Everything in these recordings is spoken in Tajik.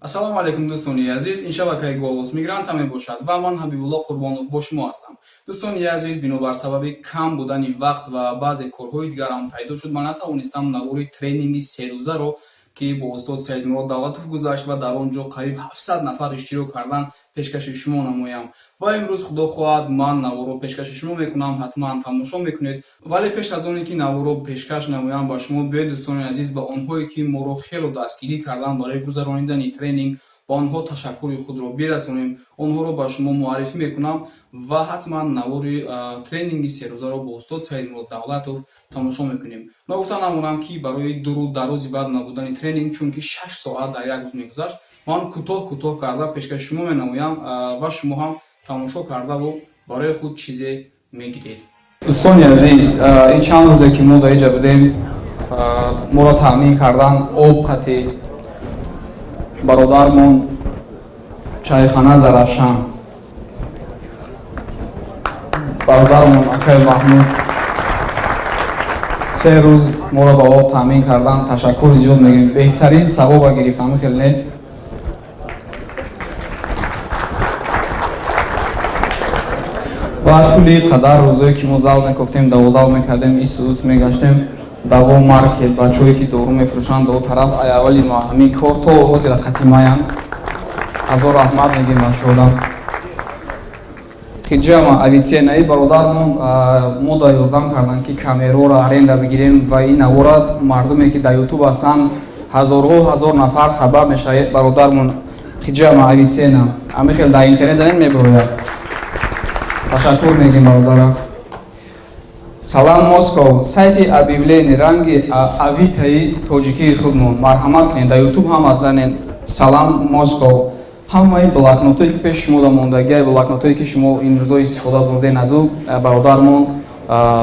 Ассалому алайкум, дӯстони азиз. Ин шабакаи «Голос мигранта» мебошад ва ман, Ҳабибулло Қурбонов, бо шумо ҳастам. Дӯстони азиз, бинобар сабаби кам будани вақт ва баъзе корҳои дигарам пайдо шуд, ман натавонистам навори тренинги серӯзаро, ки бо устод Саидмурод Давлатов гузашт ва дар он ҷо қариб 700 нафар иштирок карданд, пешкаши шумо намоям. Ва имрӯз, худо хоҳад, ман наворро пешкаши шумо мекунам, ҳатман тамошо мекунед. Вале пеш аз оне ки наворро пешкаш намоям ба шумо, биёед, дӯстони азиз, ба онҳое ки моро хело дастгирӣ карданд барои гузаронидани тренинг, ба онҳо ташаккури худро бирасонем. Онҳоро ба шумо муаррифӣ мекунам ва ҳатман навори тренинги серӯзаро бо устод Саидмурод Давлатов тамошо мекунем. Ногуфта намонам, ки барои дуру дарози баъд набудани тренинг, чунки 6 соат дар як рӯз мегузашт, ман кӯтоҳ кӯтоҳ карда пешкаши шумо менамоям ва шумо ҳам тамошо кардаву барои худ чизе мегиред. Дӯстони азиз, ин чанд рӯзе ки мо дар инҷа будем, моро таъмин кардан об қатӣ бародармон, чайхана «Зарафшан», бародармон акаи Маҳмуд 3 рӯз моро ба об таъмин кардан. Ташаккури зиёд мегӯем. Беҳтарин савоба гирифтам, хел не? Ва тӯли қадар рӯзое ки мо зал мекофтем, даводав мекардем, ису ус мегаштем, Даво Маркет, бачаҳое ки дору мефурӯшанд, до тараф ай аввали ма ҳамин кор то ҳозира қатимаянд. Ҳазор раҳмат мегӯем бачаҳодам. Хиҷама Авитсенаи бародармон мо да ёрдам карданд, ки камероро аренда бигирем ва ин навора мардуме ки дар Ютуб ҳастанд, ҳазорҳо ҳазор нафар сабаб мешавад. Бародармон Хиҷама Авитсена, ҳамин хел дар интернет занед, мебирояд. Ташаккур мегӯем бародара. Салам Москов, сайти объявление ранги Авитаи тоҷикии худмон, марҳамат кунед, дар Ютуб ҳамат занед «Салам Москов». Ҳамаи блокнотое ки пеши шумо мондагиай, блокнотое ки шумо ин рӯзо истифода бурден, аз ӯ бародармон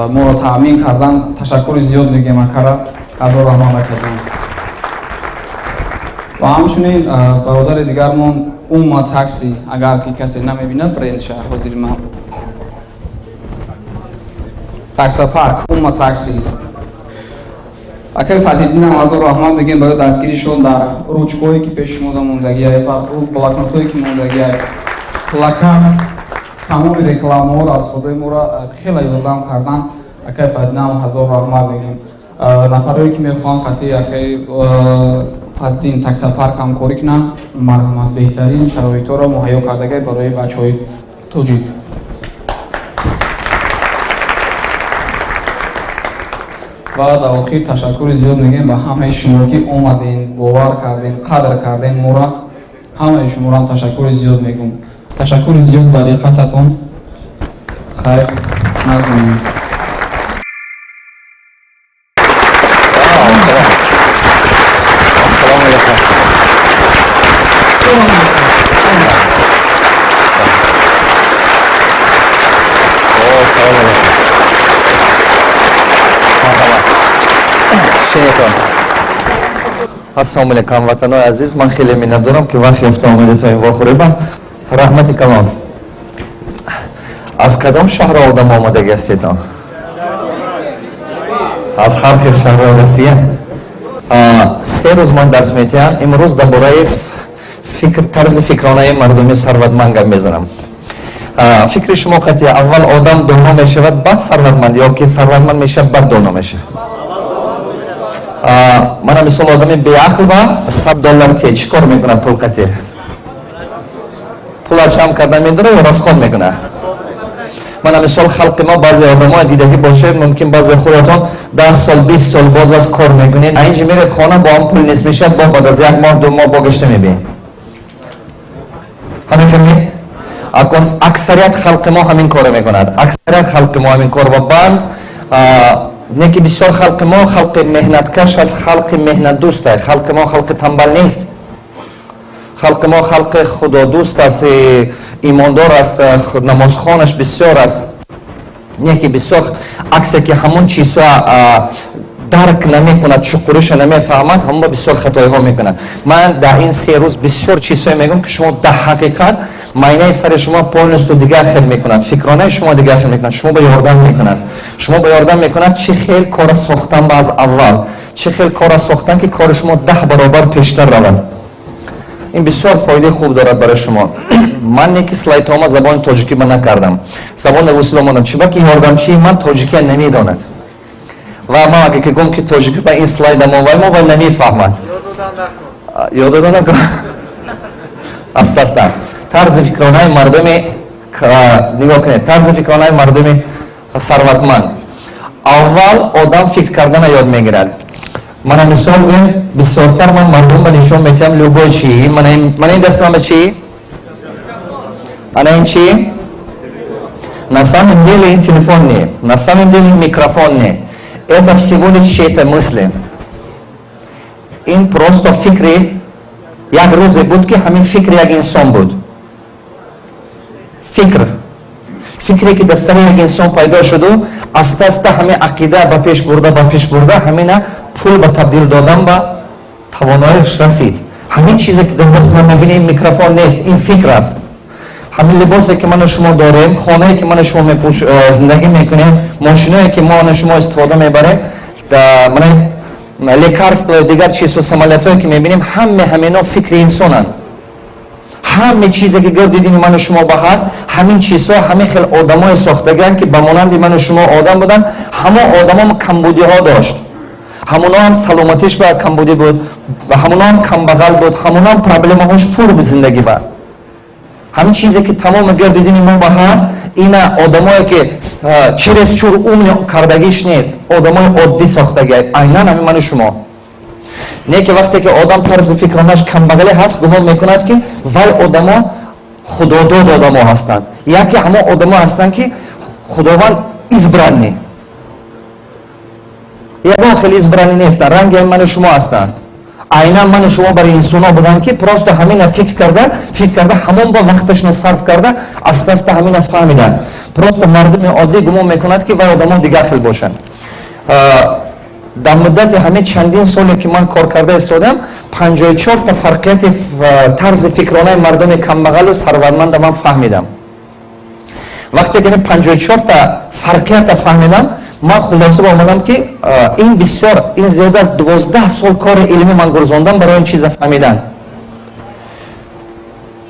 моро таъмин кардан. Ташаккури зиёд мегӯем акара, ҳазор раҳмат, акаҷон. Ва ҳамчунин бародари дигармон, Умма Такси, агар ки касе намебинад брендша, ҳозир ман таксопарк Умма Такси, акаи Фатҳиддинам ҳазор раҳмат мегӯем барои дастгиришон. Дар ручкое ки пеши шумо мондагиай ва блокнотое ки мондагиай, плакат, тамоми рекламаҳоро аз худои моро хеле ёрдам кардан. Акаи Фатҳиддинам ҳазор раҳмат мегӯем. Нафарое ки мехоҳанд қатъи акаи Фатҳиддин таксопарк ҳамкорӣ кунанд, марҳамат, беҳтарин шароитҳоро муҳайё кардагай барои бачаҳои тоҷик. Ва дар охир ташаккури зиёд мегӯем ба ҳамаи шумо, ки омадем, бовар кардем, қадр кардем моро. Ҳамаи шуморо ташаккури зиёд мегӯм. Ташаккури зиёд ба диққататон. Хайр, назмонем. Ассалому алайкум. О, салом алайкум. Марҳамат. Шинетон. Ассалому алайкум, ҳамватанои азиз. Ман хеле миннатдорам, ки вақт ёфта омадед то ин вохӯриба. Раҳмати калон. Аз кадом шаҳрҳо одам омадагӣ ҳастедон? Аз ҳар хел шаҳрҳои Россия. 3 рӯз ман дарс метиҳам. Имрӯз дар бораи фикр, тарзи фикронаи мардуми сарватманд гап мезанам. Фикри шумо қатъи, аввал одам доно мешавад, баъд сарватманд, ё ки сарватманд мешавад, баъд доно мешавад? Мана мисол, одами беақл ва 100 доллар те чӣ кор мекунад? Пул қатъи пула ҷамъ карда медора ё расход мекунад? Мана мисол, халқи мо, баъзе одамо дидагӣ бошед, мумкин баъзе худатон 10 сол, 20 сол боз аз кор мекунед, инҷи меред хона, бо ҳам пул нест мешавад, бо баъд аз як моҳ, 2 моҳ бо гашта мебиед. Ҳамин хел акун аксарият халқи мо ҳамин корро мекунад. Аксарият халқи мо ҳамин кор ба банд не, ки бисёр халқи мо халқи меҳнаткаш аст, халқи меҳнатдӯст аст. Халқи мо халқи тамбал нест. Халқи мо халқи худодӯст аст, имондор аст, намозхонаш бисёр аст. Не ки бисёр аксе ки ҳамон чизҳо дарк намекунад, чуқуриша намефаҳмад, ҳамон ба бисёр хатоиҳо мекунад. Ман дар ин 3 рӯз бисёр чизҳое мегӯям, ки шумо дар ҳақиқат майнаи сари шумо полностью дигар хел мекунад, фикронаи шумо дигар хел мекунад, шумо ба ёрдам мекунад, шумо ба ёрдам мекунад чӣ хел кора сохтан ба аз аввал, чӣ хел кора сохтан, ки кори шумо 10 баробар пештар равад. Ин бисёр фоидаи хуб дорад барои шумо. Ман не ки слайдҳома забони тоҷикӣ ба накардам, забони русиро мондам, чиба ки ёрдамчии ман тоҷикия намедонад ва ман агар ки гум ки тоҷикӣ ба ин слайда мо, вай мо вай намефаҳмад. Ёд додан накун. Аста аста тарзи фикронаи мардуми, нигоҳ кунед, тарзи фикронаи мардуми сарватманд. Аввал одам фикр кардана ёд мегирад. Мана, мисол гӯем, бисёртар ман мардум ба нишон метиҳам любой чӣ. Мана ин дасти ман ба чӣ? Ана ин чӣ? На самом деле ин телефон не, на самом деле ин микрофон не, это всего лишь чьи-то мысли. Ин просто фикри як рӯзе буд, ки ҳамин фикри як инсон буд. Фикр, фикре ки дар сари як инсон пайдо шуду, аста аста ҳамин ақида ба пеш бурда, ба пеш бурда, ҳамина пул ба табдил додан ба тавоноиш расид. Ҳамин чизе ки дар даст ман мебинем, микрофон нест, ин фикр аст. Ҳамин либосе ки ману шумо дорем, хонае ки ману шумо зиндагӣ мекунем, мошиное ки ману шумо истифода мебарем, лекарство, дигар чизҳо, самолётое ки мебинем, ҳаме ҳамино фикри инсонанд. Ҳаме чизе ки гирди дини ману шумо ба ҳаст, ҳамин чизҳо ҳамин хел одамое сохтагианд, ки ба монанди ману шумо одам буданд. Ҳамон одамон камбудиҳо дошт, ҳамоно ҳам саломатиш ба камбудӣ буд, ҳамоно ҳам камбағал буд, ҳамоно ҳам проблемаҳош пур буд зиндагӣ ба. Ҳамин чизе ки тамоми гирди дини мо ба ҳаст, ина одамое ки чересчур умный кардагиш нест, одамои оддӣ сохтаги, айнан ҳамин ману шумо. Не ки вақте ки одам тарзи фикронаш камбағале ҳаст, гумон мекунад, ки вай одамо худодод одамо ҳастанд, яке ҳамон одамо ҳастанд, ки Худованд избранный. Ягон хеле избранный нестанд, ранги ману шумо ҳастанд. Айнан ману шумо барои инсонҳо буданд, ки просто ҳамина фикр карда, фикр карда, ҳамон ба вақташона сарф карда, аста аста ҳамина фаҳмиданд. Просто мардуми оддӣ гумон мекунад, ки вай одамо дигар хел бошанд. Дар муддати ҳамин чандин соле ки ман кор карда истодам, 54-та фарқияти тарзи фикронаи мардуми камбағалу сарватманда ман фаҳмидам. Вақте ки 54-та фарқията фаҳмидам, ман хулоса ба омадам, ки ин бисёр, ин зиёда аз 12 сол кори илмӣ ман гурзондам барои ин чиза фаҳмидан.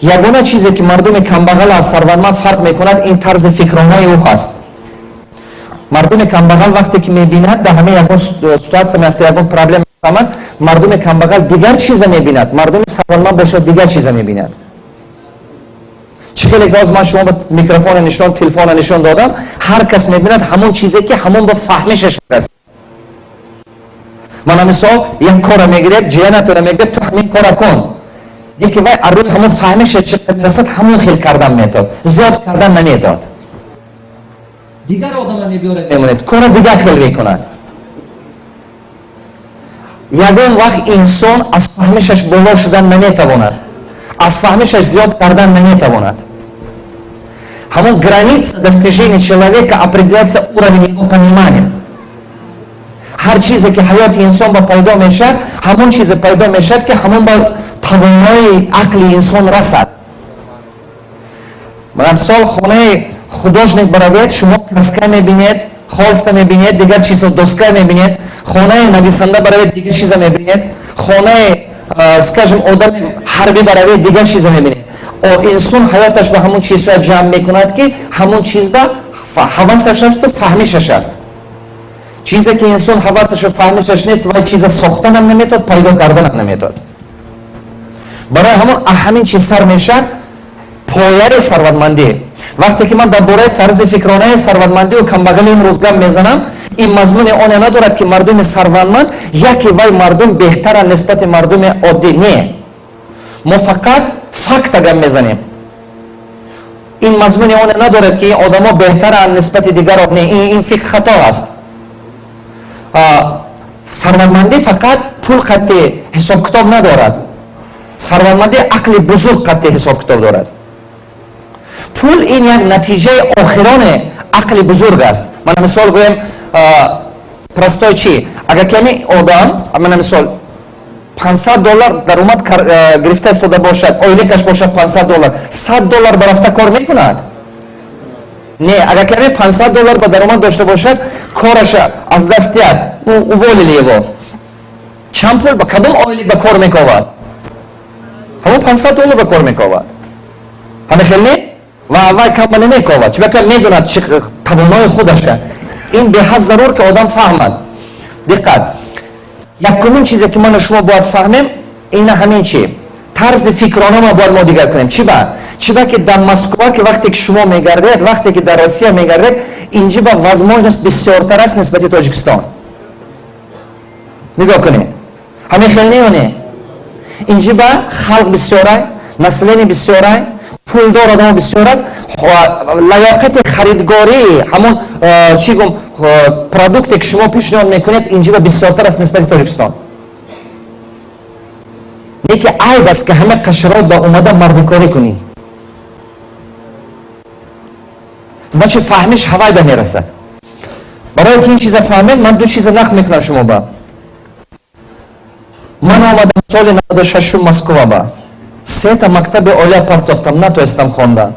Ягона чизе ки мардуми камбағал аз сарватманд фарқ мекунад, ин тарзи фикронаи ӯ ҳаст. Мардуми камбағал вақте ки мебинад, дар ҳамин ягон ситуация меафта, ягон проблема мефаҳмад, мардуми камбағал дигар чиза мебинад, мардуми сарватманд бошад, дигар чиза мебинад. Чӣ хеле ки ҳозир ман шумо ба микрофона нишон, телефона нишон додам, ҳар кас мебинад ҳамон чизе ки ҳамон ба фаҳмишаш мерасад. Мана, мисол, як кора мегиред, ҷиянатона мегӯяд: «Ту ҳамин кора кун». Яке вай аз рӯи ҳамон фаҳмиша чӣ мерасад, ҳамон хел кардан метод, зиёд кардан наметод. Дигар одама мебиёред, мемонед, кора дигар хел мекунад. Ягон вақт инсон аз фаҳмишаш боло шудан наметавонад, аз фаҳмишаш зиёд кардан наметавонад. Ҳамон граница достижения человека определяется уровень его понимания. Ҳар чизе ки ҳаёти инсон ба пайдо мешавад, ҳамон чизе пайдо мешавад, ки ҳамон ба тавонои ақли инсон расад. Мисол, хонаи художник баравед, шумо краска мебинед, холста мебинед, дигар чизо, доска мебинед. Хонаи нависанда баравед, дигар чиза мебинед. Хонаи, скажем, одами ҳарбӣ баравед, дигар чиза мебинед. Инсон ҳаёташ ба ҳамон чизҳоя ҷамъ мекунад, ки ҳамон чиз ба ҳавасаш асту фаҳмишаш аст. Чизе ки инсон ҳавасашу фаҳмишаш нест, вай чиза сохтанам наметавад, пайдо карданам наметавад. Барои ҳамон ҳамин чиз сар мешавад пояи сарватмандӣ. Вақте ки ман дар бораи тарзи фикронаи сарватмандию камбағали имрӯз гап мезанам, ин мазмуни оне надорад, ки мардуми сарватманд яке вай мардум беҳтаранд нисбати мардуми оддӣ. Не, мо фақат факта гап мезанем. Ин мазмуни оне надорад, ки ин одамо беҳтаранд нисбати дигарон. Не, ин фикр хато аст. Сарватмандӣ фақат пул қатти ҳисобкитоб надорад, сарватмандӣ ақли бузург қатти ҳисобкитоб дорад. Пул ин як натиҷаи охирони ақли бузург аст. Мана, мисол гӯем, простой чӣ: агар ками одам, мана, мисол, 500 доллар даромад гирифта истода бошад, ойликаш бошад 500 доллар, 100 доллар ба рафта кор мекунад? Не. Агар ками 500 доллар ба даромад дошта бошад, кораша аз даст диҳад, уволили его, чанд пул ба кадом ойлик ба кор мековад? Ҳамон 500 доллар ба кор мековад, ҳама хел не, ва аввал кама намековад, чунки медонад чи тавонои худаша. Ин беҳад зарур, ки одам фаҳмад. Диққат, якумин чизе, ки ману шумо бояд фаҳмем, ина ҳамин чи тарзи фикрона мо бояд мо дигар кунем. Чи ба? Чи ба ки дар Москва, ки вақте ки шумо мегардед, вақте ки дар Россия мегардед, инҷи ба возможность бисёртар аст нисбати Тоҷикистон. Нигоҳ кунед, ҳамин хел не ё не? Инҷи ба халқ бисёрай, население бисёрай, пулдор одамо бисёр аст, лаёқати харидгории ҳамон чӣ гум продукте, ки шумо пешниҳод мекунед, инҷи ба бисёртар аст нисбати Тоҷикистон. Не ки айб аст, ки ҳама қашрот ба омада мардикорӣ кунӣ, значит, фаҳмиш ҳавай ба мерасад. Барое ки ин чиза фаҳмед, ман ду чиза нақл мекунам шумо ба. Ман омадам соли 96 Москва ба, сета мактаби олия партофтам, натонистам хондан,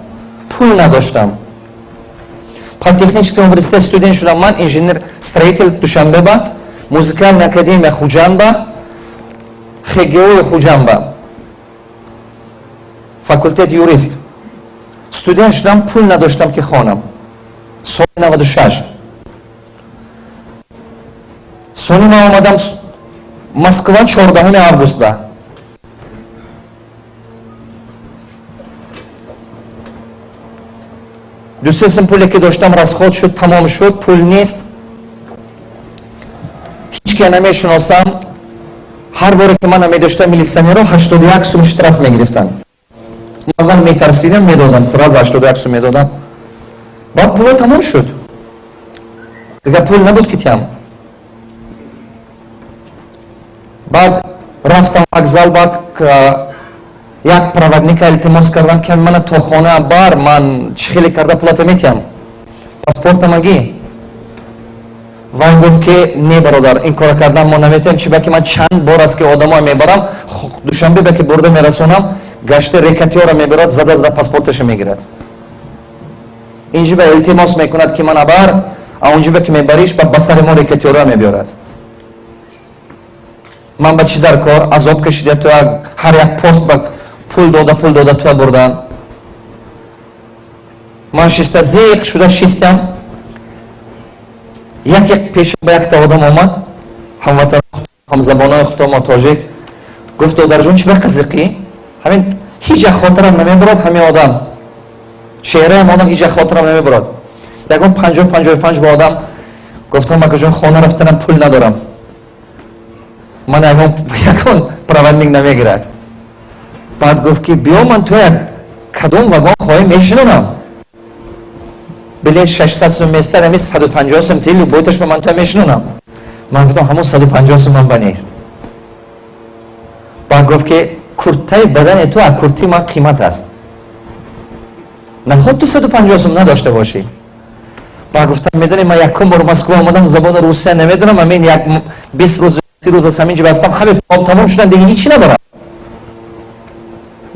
пул надоштам. Политехнический университет студент шудам ман, инженер строитель Душанбе ба, музыкальная академия Хуҷанд ба, ХГУ Хуҷанд ба, факултет юрист студент шудам, пул надоштам, ки хонам, соли 96. Сони ман омадам Москва 14 август ба. Ду-се сум пуле, ки доштам, расход шуд, тамом шуд, пул нест, ҳеҷ ке намешиносам. Ҳар боре ки мана медоштам, милиционеро 81 сум штраф мегирифтанд. Аввал метарсидам, медодам, сразу 81 сум медодам. Баъд пуло тамом шуд, дигар пул набуд, ки тиям. Баъд рафтам вокзал, ба як проводника илтимос кардам, ки мана то хона бар, ман чӣ хеле карда пулата метиҳам, паспортамагӣ. Вай гуфт, ки не, бародар, ин кора кардан мо наметавонем, чи ба ки ман чанд бор аст, ки одамо мебарам Душанбе ба, ки бурда мерасонам, гашта рэкетёра мебарад, зада зада паспорташа мегирад. Инҷи ба илтимос мекунад, ки мана бар, а онҷи ба ки мебариш, ба сари мо рэкетёра мебиёрад. Ман ба чӣ дар кор азоб кашида, то ҳар як пост ба пул дода, пул дода туя бурдан. Ман шиста, зиқ шуда шистам. Яке пеша ба якта одам омад, ҳамватан, ҳамзабонои худомо, тоҷик. Гуфт: «Додарҷон, чӣ ба қазиқӣ?» Ҳамин ҳеҷ як хотирам намебурад, ҳамин одам, чеҳраам одам ҳеҷ як хотирам намебурад. Ягон 50-55 ба одам. Гуфтам: «Акаҷон, хона рафтанам пул надорам, ман ягон проводник намегирад». Баъд гуфт, ки биё, ман то як кадом вагон хоҳӣ, мешинонам, билет 600 сум местад, ами 150 сум ти, любойташ ба ман то мешинонам. Ман гуфтам: «Ҳамон 150 сум ман ба нест». Баъд гуфт, ки куртаи бадани ту аз куртии ман қимат аст, наход ту 150 сум надошта бошӣ? Баъд гуфтам: «Медонӣ, ман якум бор Москва омадам, забони русия намедонам, амин як 20 рӯз, 30 рӯз аз ҳамин ҷо бастам, ҳаме пулом тамом шудан, дига ҳичи надорам,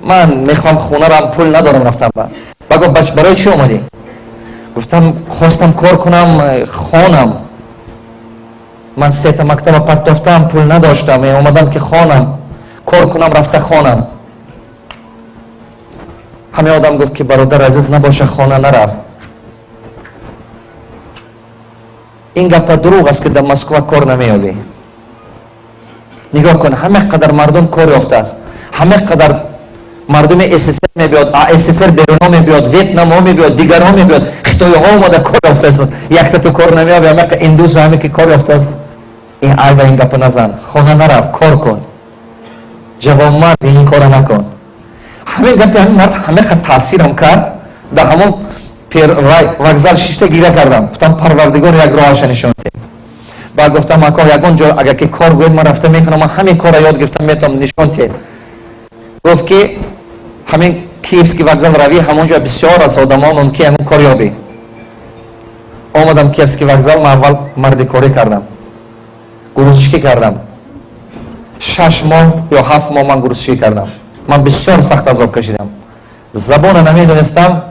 ман мехоҳам хонарам, пул надорам рафтам». Ба гуфт: «Барои чӣ омадӣ?» Гуфтам: «Хостам кор кунам, хонам, ман сета мактаба партофтам, пул надоштам, омадам, ки хонам, кор кунам, рафта хонам». Ҳаме одам гуфт, ки бародар азиз, набоша, хона нарав. Ин гапа дурӯғ аст, ки дар Москва кор намеёбӣ. Нигоҳ кун, ҳама қадар мардум кор ёфтааст, ҳама қадар мардуми СССР мебиёд, а СССР беруно мебиёд, ветнамҳо мебиёд, дигарҳо мебиёд, хитоиҳо омада кор ёфтааст. Якта ту кор намеёби, ҳама индусу ҳаме ки кор ёфтааст. Ин айба, ин гапа назан, хона нарав, кор кун, ҷавонмард, ин кора накун. Ҳамин гапи ҳамин мард ҳама қад таъсирам кард, дар ҳамон вокзал шишта гиря кардам. Гуфтам: «Парвардигор, як роҳаша нишон деҳ». Баъд гуфтам: «Ако, ягон ҷо агар ки кор гӯед, ман рафта мекунам, ман ҳамин корро ёд гирифтам, метавонам, нишон диҳед». Гуфт, ки ҳамин Киевский вокзал равӣ, ҳамон ҷо бисёр аст одамо, мумкин ягон кор ёбӣ. Омадам Киевский вокзал, ман аввал мардикорӣ кардам, грузчикӣ кардам. 6 моҳ ё 7 моҳ ман грузчикӣ кардам. Ман бисёр сахт азоб кашидам, забона намедонистам,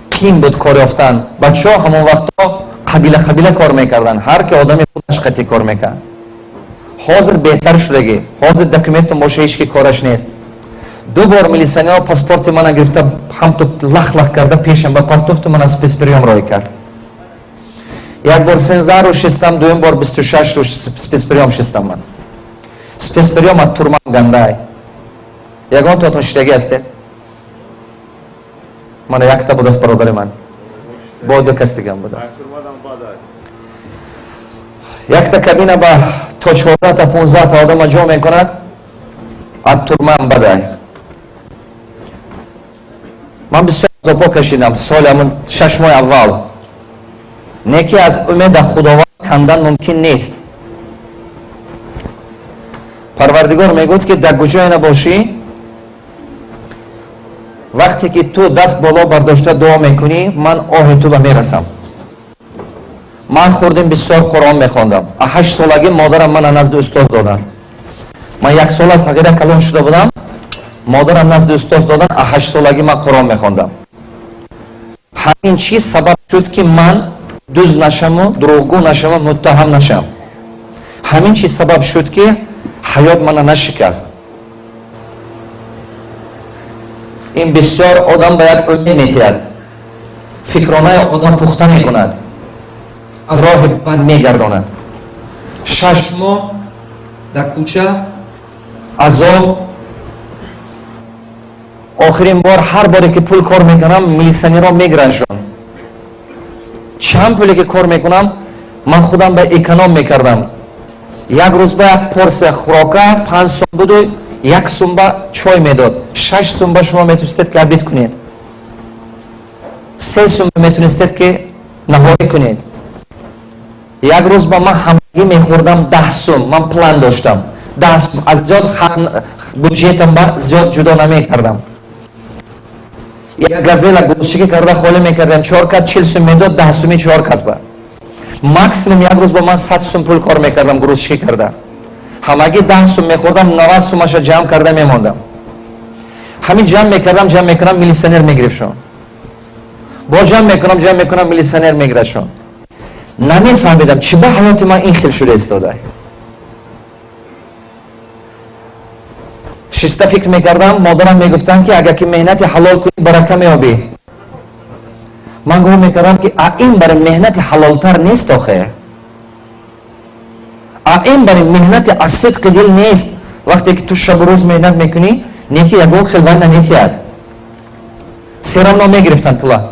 қин буд кор ёфтан. Бачаҳо ҳамон вақтҳо қабила қабила кор мекарданд, ҳар ки одами худаш қатӣ кор мекард. Ҳозир беҳтар шудагӣ, ҳозир документон боша, ҳеҷ ки кораш нест. Ду бор милиционерҳо паспорти мана гирифта, ҳамту лах-лах карда, пешам ба партофту мана спецприём роҳӣ кард. Як бор 13 рӯз шистам, дуюм бор 26 рӯз спецприём шистам ман. Спецприём аз турмам гандай. Ягон тоатон шидагӣ ҳастед? Мана, якта будааст, бародари ман, бо ду кас дигам будааст. Якта кабина ба то 14-та, 15-та одама ҷо мекунад, аз турмам бадай. Ман бисёр азобҳо кашидам соли ҳамун 6 моҳи аввал. Не ки аз умеда Худованд кандан мумкин нест. Парвардигор мегӯяд, ки дар куҷое набошӣ, вақте ки ту даст боло бардошта дуо мекунӣ, ман оҳи ту ба мерасам. Ман хурдим, бисёр Қуръон мехондам. А 8 солагӣ модарам мана назди устоз доданд. Ман як сола сағира калон шуда будам, модарам назди устоз додан. А 8 солагӣ ман Қуръон мехондам. Ҳамин чиз сабаб шуд, ки ман дуз нашаму, дурӯғгӯ нашаму, муттаҳам нашам. Ҳамин чиз сабаб шуд, ки ҳаёт мана нашикаст. Ин бисёр одам ба як умед метиҳад, фикронаи одам пухта мекунад, аз роҳи бад мегардонад. 6 моҳ дар кӯча азоб. Охирин бор, ҳар боре ки пул кор мекунам, милиционерҳо мегирандшон. Чанд пуле ки кор мекунам, ман худам ба эконом мекардам. Як рӯз ба як порсия хӯрока 5 сум буду 1 сум ба чой медод. 6 сум ба шумо метунистед, ки обед кунед, 3 сум ба метунистед, ки наҳорӣ кунед. Як рӯз ба ман ҳамагӣ мехӯрдам 10 сум. Ман план доштам, 10 сум аз зиёд бюджетам ба зиёд ҷудо намекардам. Як газела грузчикӣ карда холӣ мекардам, чор кас 40 сум медод, 10 суми чор кас ба. Максимум як рӯз ба ман 100 сум пул кор мекардам грузчикӣ карда. Ҳамагӣ 10 сум мехӯрдам, 90 сумаша ҷамъ карда мемондам. Ҳамин ҷамъ мекардам, ҷамъ мекунам, милиционер мегирифтшон. Бо ҷамъ мекунам, ҷамъ мекунам, милиционер мегирадшон. Намефаҳмидам, чӣ ба ҳаёти ман ин хел шуда истода. Шиста фикр мекардам. Модарам мегуфтанд, ки агар ки меҳнати ҳалол кунӣ, барака меёбӣ. Ман гумон мекардам, ки а ин бари меҳнати ҳалолтар нест охе, а ин бари меҳнати аз сидқи дил нест. Вақте ки ту шабу рӯз меҳнат мекунӣ, не ки ягон хел вай наметиҳад. Всё равно мегирифтанд пула.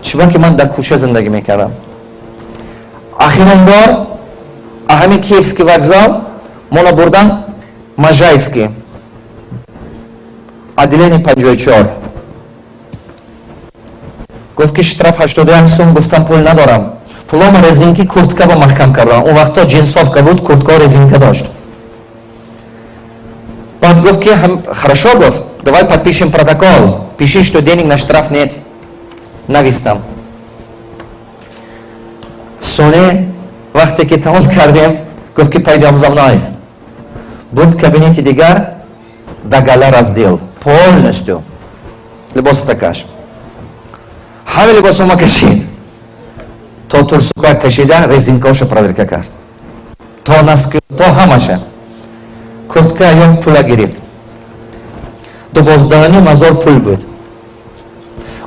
Чиба ки ман дар кӯча зиндагӣ мекардам. Ахирон бор ҳамин Киевский вокзал мола бурдан Можайский, отделение 54. Гуфт, ки штраф 81 сум. Гуфтам, пул надорам. Пулома резинки куртка ба маҳкам кардам. Он вақто джинсовка буд, куртка резинка дошт. Баъд гуфт, ки хорошо, гуфт, давай подпишем протокол, пиши, что денег на штраф нет. Навистам. Соне вақте ки тамом кардем, гуфт, ки пойдём за мной. Бурд кабинети дигар, догола раздел полностью, либосата каш. Ҳаме либосома кашид, то турсука кашида, резинкаоша проверка кард, то носки, то ҳамаша. Куртка ёфт, пула гирифт. 12,5 ҳазор пул буд.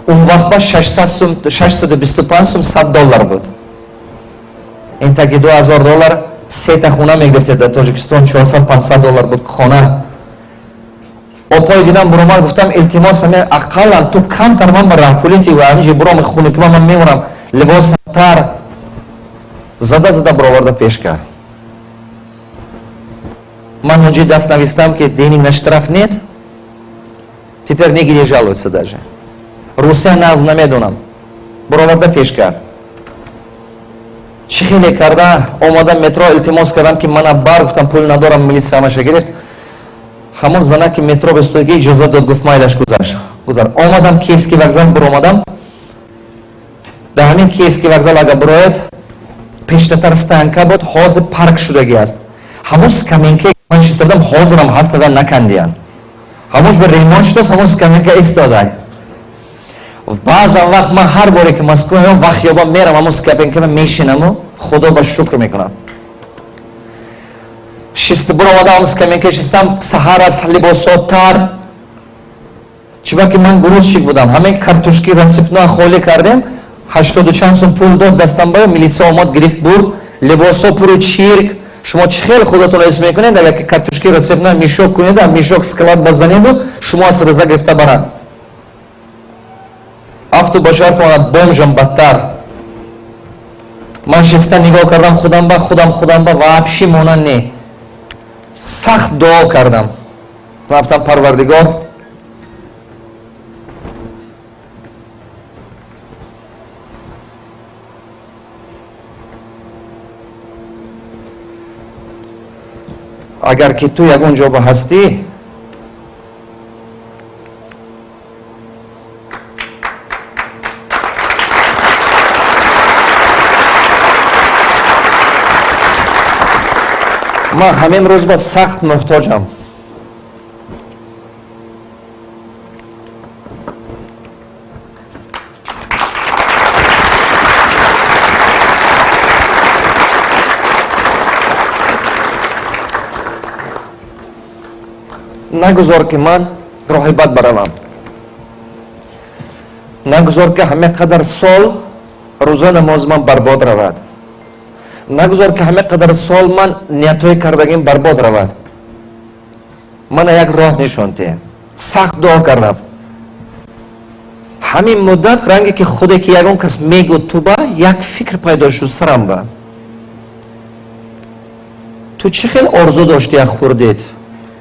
Он вақт ба 600 сум, 625 сум 100 доллар буд. Ин таги 2000 доллар сета хона мегирифтед дар Тоҷикистон. 400, 500 доллар буд хона. Опои дидам, буромад, гуфтам, илтимос, ами ақаллан ту камтар ман ба раҳпулити ва анҷи буром, хунукима, ман мемурам, либосам тар. Зада зада бароварда пеш кард. Ман онҷи даст навистам, ки денег на штраф нет, теперь нигде жалуются, даже Русия нағз намедонам. Бароварда пеш кард. Чӣ хеле карда омадам метро, илтимос кардам, ки мана бар. Гуфтам, пул надорам. Милиса ҳамаша гирифт. Ҳамон занаки метро бестодагӣ иҷозат дод, гуфт, майлаш, гузашт, гузар. Омадам Киевский вокзал, биромадам. Дар ҳамин Киевский вокзал агар бироед, пештатар стоянка буд, ҳозир парк шудагӣ аст. Ҳамон скамейка ман чиста будам, ҳозирам ҳаст, ва накандиянд. Ҳамонш ба ремонт шудааст, ҳамон скамейка истода. Баъзан вақт ман ҳар боре ки Москва меом, вақт ёбам, мерам, ҳамон скамейка мешинаму Худо ба шукр мекунам. Шист буромадам, скамейка шистам, саҳар аз либосо тар. Чиба ки ман грузчик будам, ҳамин картошки рассыпной холӣ кардем, 80 чанд сум пул дод дастам ба, милиса омад, гирифт, бурд, либосо пуру чирк. Шумо чӣ хел худатон ҳис мекунед, агар ки картошки рассыпной мешок кунед, а мешок склад базанеду, шумо аз риза гирифта баранд. Афту башартона бомжам бадтар. Ман шиста нигоҳ кардам худам ба худам, худам ба вообще монанд не. Сахт дуо кардам. Рафтам: Парвардигор, агар ки ту ягон ҷо ба ҳастӣ, ман ҳамин рӯз ба сахт муҳтоҷам. Нагузор, ки ман роҳи бад баравам, нагузор, ки ҳама қадар сол рӯза намози ман барбод равад, нагузор, ки ҳама қадар сол ман ниятҳои кардагим барбод равад. Мана як роҳ нишон диҳ. Сахт дуо кардам. Ҳамин муддат ранге ки худе ки ягон кас мегӯ туба як фикр пайдо шуд сарам ба: ту чӣ хел орзу дошти, як хурдед?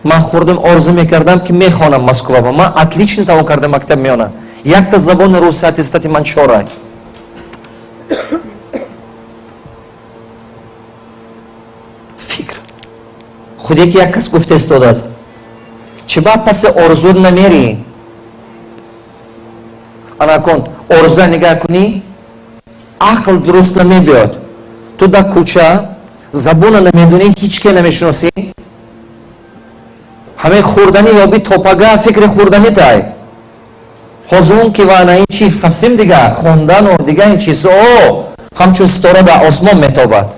Ман хурдам орзу мекардам, ки мехонам Москва. Ман отлично тамом кардам мактаб меёна, якта забони руси аттестати ман чорай. Фикр худе ки як кас гуфта истодааст: чӣ ба паси орзу намерӣ? Анакон орзуа нигаҳ кунӣ, ақл дуруст намебиёд. Ту дар кӯча забона намедонӣ, ҳеҷ ке намешиносӣ, ҳамин хӯрданӣ ёби, топага фикри хӯрданӣ тай. Ҳозир ки ва ана ин чи совсем дига, хондану дига ин чизо ҳамчун ситора дар осмон метобад.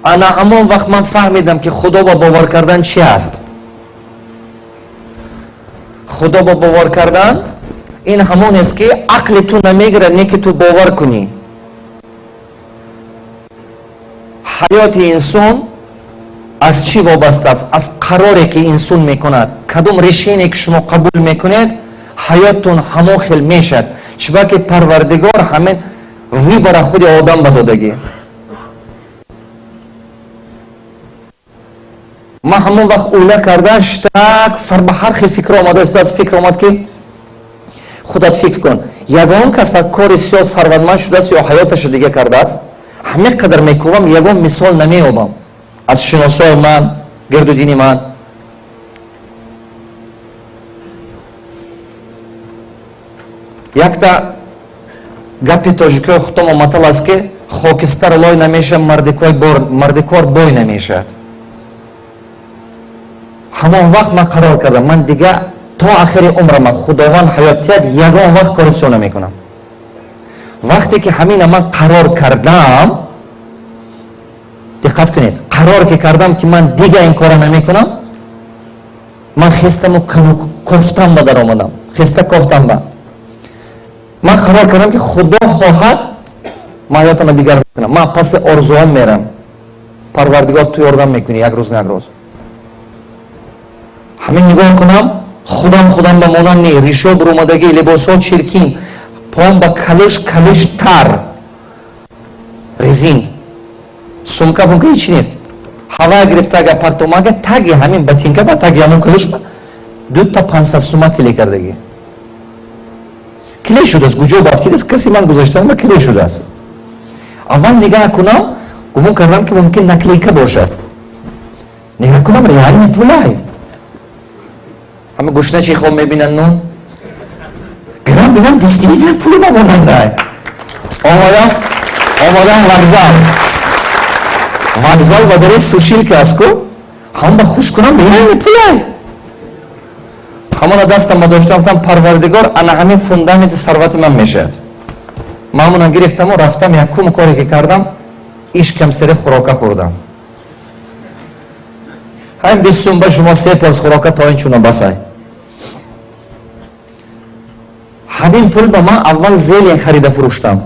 Ана ҳамон вақт ман фаҳмидам, ки Худо ба бовар кардан чи аст. Худо ба бовар кардан ин ҳамон аст, ки ақли ту намегирад, не ки ту бовар кунӣ. Ҳаёти инсон аз чӣ вобаста аст? Аз қароре, ки инсон мекунад. Кадом решение, ки шумо қабул мекунед, ҳаёттон ҳамон хел мешавад. Чиба ки Парвардигор ҳамин выбора худи одам ба додагӣ. Ман ҳамон вақт ула карда штак сар ба ҳар хел фикр омада аз фикр омад, ки худат фикр кун: ягон кас аз кори сиёҳ сарватманд шудааст ё ҳаёташо дига кардааст? Ҳамин қадар мекӯвам, ягон мисол намеёбам аз шиносои ман, гирду дини ман. Якта гапи тоҷикои худтомо матал аст, ки хокистар лой намешавад, мардикор бой намешавад. Ҳамон вақт ман қарор кардам: ман дига то ахири умрама, Худованд ҳаёт диҳад, ягон вақт кори сиёҳ намекунам. Вақте ки ҳамина ман қарор кардам, диққат кунед, қарор ки кардам, ки ман дига ин кора намекунам, ман хестаму кофтам ба даромадам, хеста кофтам ба. Ман қарор кардам, ки Худо хоҳад, ман ҳаётама дигар мекунам, ман паси орзуҳом мерам. Парвардигор, ту ёрдам мекунӣ як рӯз на як рӯз. Ҳамин нигоҳ кунам, худам худам ба монанд не, ришо бурумадагӣ, либосҳо чиркин, пом ба калӯш, калӯш тар, резин, сумка пумка ҳеч нест. Ҳава гирифта, агар партомага таги ҳамин ботинка ба таги ҳамон калӯш ба дута 500 сума клей кардагӣ, клей шудааст. Куҷо бафтидааст, касе ман гузаштам ба клей шудааст. Аввал нигаҳ кунам, гумон кардам, ки мумкин наклейка бошад. Нигаҳ кунам, реально пулай. Ҳама гушна чи хоб мебинанд, нун гирам, бинам, действительно пули ма монандай. Омадам вокзал, вокзал ба дари сушилка аст ку, ҳам ба хуш кунам, реально пулай. Ҳамона дастам ба доштам, гуфтам: Парвардигор, ана ҳамин фундаменти сарвати ман мешавад. Ман ҳамона гирифтаму рафтам. Якум коре ки кардам Ишкам сери хӯрока хӯрдам. Ҳамин 20 сум ба шумо се порс хӯрока то ин чуна басай. Ҳамин пул ба ман аввал зелень харида фурӯштам.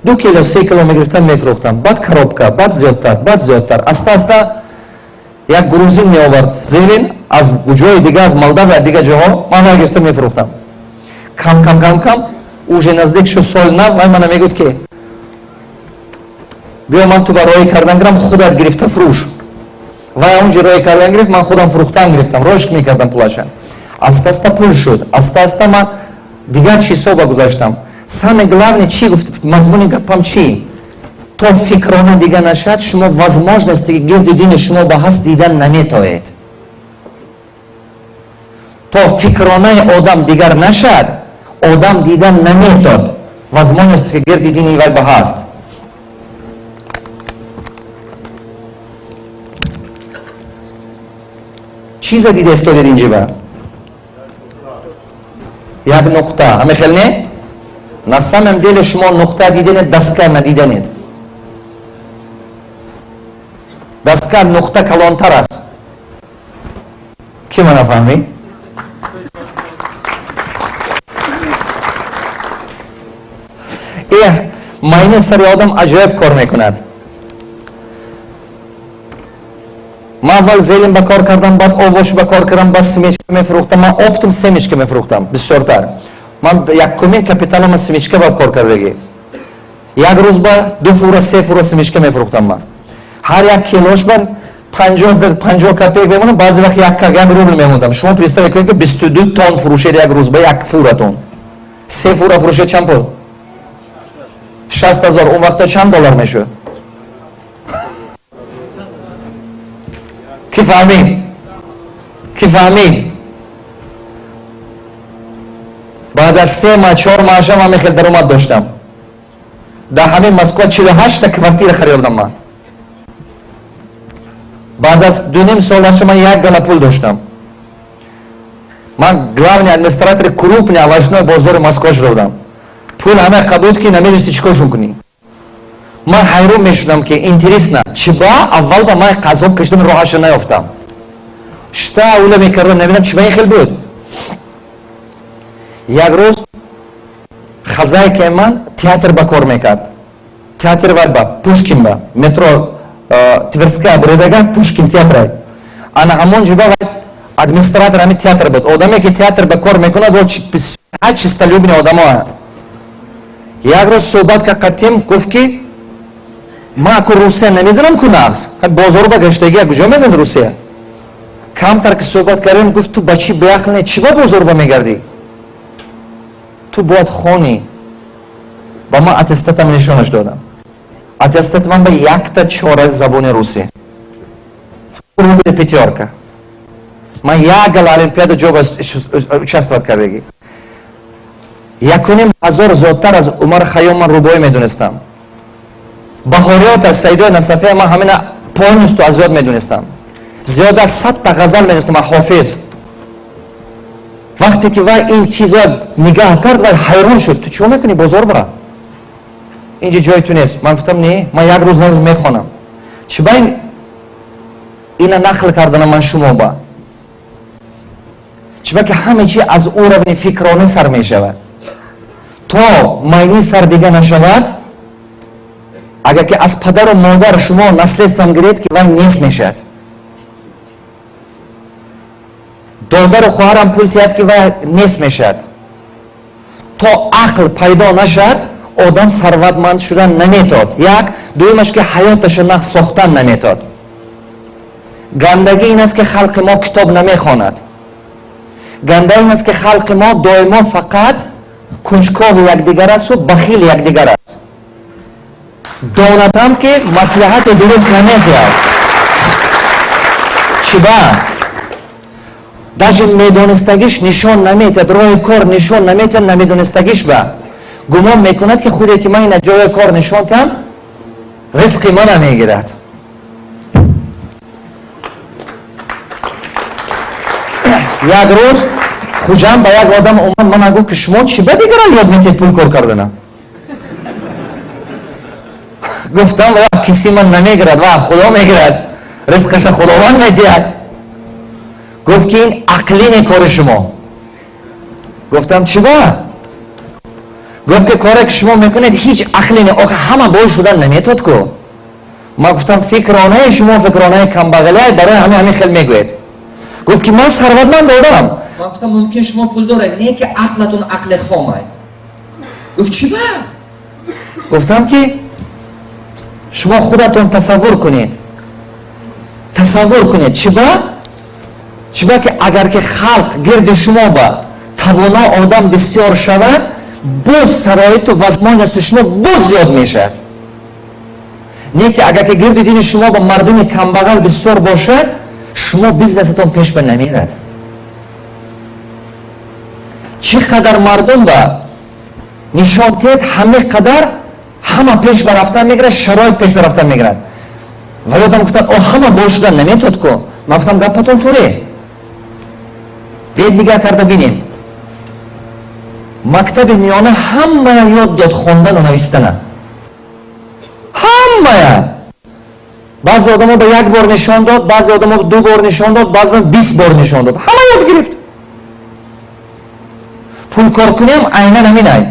2 кило, 3 кило мегирифтам, мефурӯхтам. Баъд коробка, баъд зиёдтар, баъд зиёдтар. Аста аста як грузин меовард зелень аз ҷои дига, аз Молдавия, дигар ҷоҳо. Ман вай гирифта мефурӯхтам. Кам кам, кам кам, уже наздик шуд соли нав, вай мана мегӯд, ки биё, ман ту ба роҳӣ кардан гирам, худат гирифта фурӯш. Вай онҷо роҳӣ кардан гирифт, ман худам фурӯхтан гирифтам, рош мекардам пулаша. Аста аста пул шуд, аста аста ман дигар чизҳо ба гузаштам. Самое главное, чӣ гуфт, мазмуни гапам чӣ? То фикрона дига нашад, шумо возможности ки гирди дини шумо ба ҳаст дидан наметоед. То фикронаи одам дигар нашад, одам дидан наметод возможности ки гирди дини вай ба ҳаст. Чиза дида истодед инҷиба? Як нуқта, ҳаме хел не? На самом деле шумо нуқта диданед, доска надиданед. Доска нуқта калонтар аст. Ки мана фаҳмид? Э, майни сари одам аҷоиб кор мекунад. Ман аввал зелень ба кор кардам, баъд овош ба кор кардам, баъд семечка мефурӯхтам. Ман оптом семечка мефурӯхтам бисёртар. Ман якумин капиталама семечка ба кор кардагӣ. Як рӯз ба ду фура, се фура семечка мефурӯхтам. Ман ҳар як килош ба 50 копеек мемонам, баъзе вақт як рубл мемондам. Шумо представить кунед, ки 22 тонн фурӯшед як рӯз ба як фуратон. Се фура фурӯшед, чанд пул? 60 000. Он вақта чанд доллар мешуд? Ки фаҳмид? Ки фаҳмид? Баъд аз 3 маҳ, 4 маҳашам ҳамин хел даромад доштам. Дар ҳамин Москва 48-та квартира харидам ман. Баъд аз 2,5 солаша ман як гала пул доштам. Ман главный администратори крупный овощной бозори Москва шуда будам. Пул ҳама қабул, ки намедонисти чӣ коршон кунӣ. Ман ҳайрон мешудам, ки интересно, чӣ ба аввал ба ман азоб кашидам, роҳаша наёфтам. Шта ула мекардам, намедонам чӣ ба ин хел буд. Як рӯз хозяйкаи ман театр ба кор мекард, театр вай ба Пушкин, ба метро Тверская буридага Пушкин театрай. Ана ҳамон ҷо ба вай администратор ҳамин театр буд. Одаме ки театр ба кор мекунад, во чистолюбный одамо. Як рӯз суҳбат кардем, гуфт, ки ман аку Русия намедонам, ку нағз бозору ба гаштагия, куҷо медони Русия? Камтар ки суҳбат кардем, гуфт: «Ту ба чӣ беақл не, чӣ ба бозор ба мегардӣ? Ту бояд хонӣ». Ба ман аттестатам нишонаш додам. Аттестати ман ба якта чора забони русӣ, рубли пятёрка. Ман як гала олимпиада ҷо участвовать кардагӣ. 1500 зиёдтар аз Умар Хайём ман рубоӣ медонистам. Баҳориёт аз Саидои Насафия ман ҳамина полностью аз ёд медонистам. Зиёд аз 100-та ғазал медонистам аз Ҳофиз. Вақте ки вай ин чизо нигаҳ кард, вай ҳайрон шуд: «Ту чико мекунӣ бозор бара? Инҷа ҷои ту нест». Ман гуфтам: «Не, ман як рӯз на рӯз мехонам». Чӣ ба ин ина нақл карданам ман шумо ба? Чӣ ба ки ҳама чи аз уровни фикронӣ сар мешавад. То майни сар дига нашавад, агар ки аз падару модар шумо наследством гиред, ки вай нест мешавад. Додару хоҳарам пул тиҳад, ки вай нест мешавад. То ақл пайдо нашавад, одам сарватманд шудан наметод. Як дуюмаш, ки ҳаёташа нағз сохтан наметод. Гандагӣ ин аст, ки халқи мо китоб намехонад. Ганда ин аст, ки халқи мо доимо фақат кунҷкови якдигар асту бахили якдигар аст. Донатам, ки маслиҳати дуруст наметиҳад. Чӣ ба даже медонистагиш нишон наметиҳад, роҳи кор нишон наметиҳад. Намедонистагиш ба гумон мекунад, ки худе ки ман ина ҷои кор нишон диҳам, ризқи мана мегирад. Як рӯз Хуҷанд ба як одам омад, мана гуфт, ки шумо чӣ ба дигарон ёд метиҳед пул кор кардана? Гуфтам, ва киси ман намегирад, ва Худо мегирад, ризқаша Худованд медиҳад. Гуфт, ки ин ақлӣ не кори шумо. Гуфтам, чӣ ба? Гуфт, ки коре, ки шумо мекунед, ҳеҷ ақле не. Охи, ҳама бой шудан наметод ку. Ман гуфтам, фикронаи шумо фикронаи камбағалиай, барои ҳамин хел мегӯед. Гуфт, ки ман сарватманд одам. Ман гуфтам, мумкин шумо пул доред, не ки ақлатон ақли хомай. Гуфт, чӣ ба? Гуфтам, ки шумо худатон тасаввур кунед, тасаввур кунед. Чӣ ба? Чӣ ба ки агар ки халқ гирди шумо ба тавоно одам бисёр шавад, боз шароиту возможности шумо боз зиёд мешавад. Не ки агар ки гирди дини шумо ба мардуми камбағал бисёр бошад, шумо бизнесатон пеш ба намерад. Чӣ қадар мардум ба нишон тиҳед, ҳаме қадар ҳама пеш ба рафтан мегирад, шароит пеш ба рафтан мегирад. Ва ёдам гуфтанд, о, ҳама бой шудан наметод ку. Ман гуфтам, гапатон туре, биед нигаҳ карда бинем. Мактаби миёна ҳамая ёд дод хондану навистана, ҳамая. Баъзе одамо ба як бор нишон дод, баъзе одамо ду бор нишон дод, баъзе 20 бор нишон дод, ҳама ёд гирифт. Пулкоркуниам айнан ҳаминай.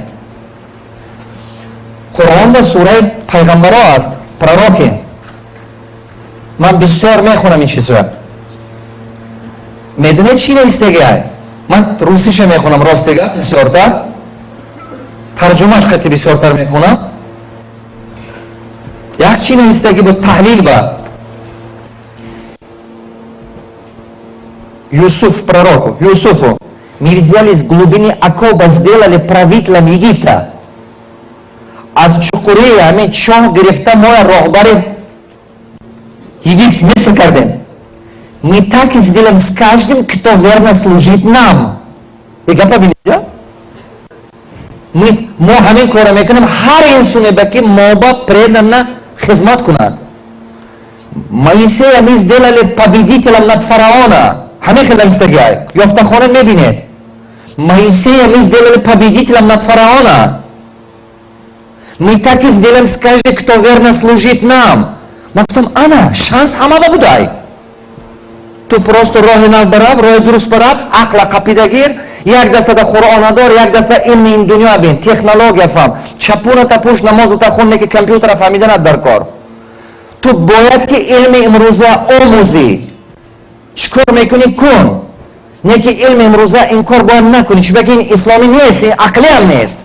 Қуръон ба сураи пайғамбаро аст, пророки. Ман бисёр мехонам ин чизро. Медонед, чӣ навистагиай? Ман русиша мехонам, ростига, бисёртар тарҷумаш қати бисёртар мехонам. Як чӣ навистагӣ буд таҳлил ба Юсуф, пророку Юсуфу: мы взяли из глубины окопа, сделали правителем Египта. Аз чуқурии ҳамин чоҳ гирифта, моя роҳбари Египт, Миср кардем. Мы так и сделаем с каждым, кто верно служит нам. И гапа бинед, мо ҳамин корро мекунем ҳар инсоне ба ки мо ба преданно хизмат кунад. Моисея мы сделали победителем над фараона. Ҳамин хел навистагиай, ёфтахона мебинед. Моисея мы сделали победителем над фараона. Мы так и сделаем с каждым, кто верно служит нам. Ман гуфтам, ана шанс ҳамава будай. Ту просто роҳи нав барав, роҳи дуруст барав, ақла қапидагир. Як дастата Қуръона дор, як даста илми ин дунё бин, технология фаҳм, чапуната пӯш, намозата хун, ки компютера фаҳмиданат дар кор. Ту бояд ки илми имрӯза омӯзӣ. Чӣ кор мекунӣ, кун, не ки илми имрӯза инкор бояд накунӣ, чунки ин исломӣ нест, ин ақлиам нест.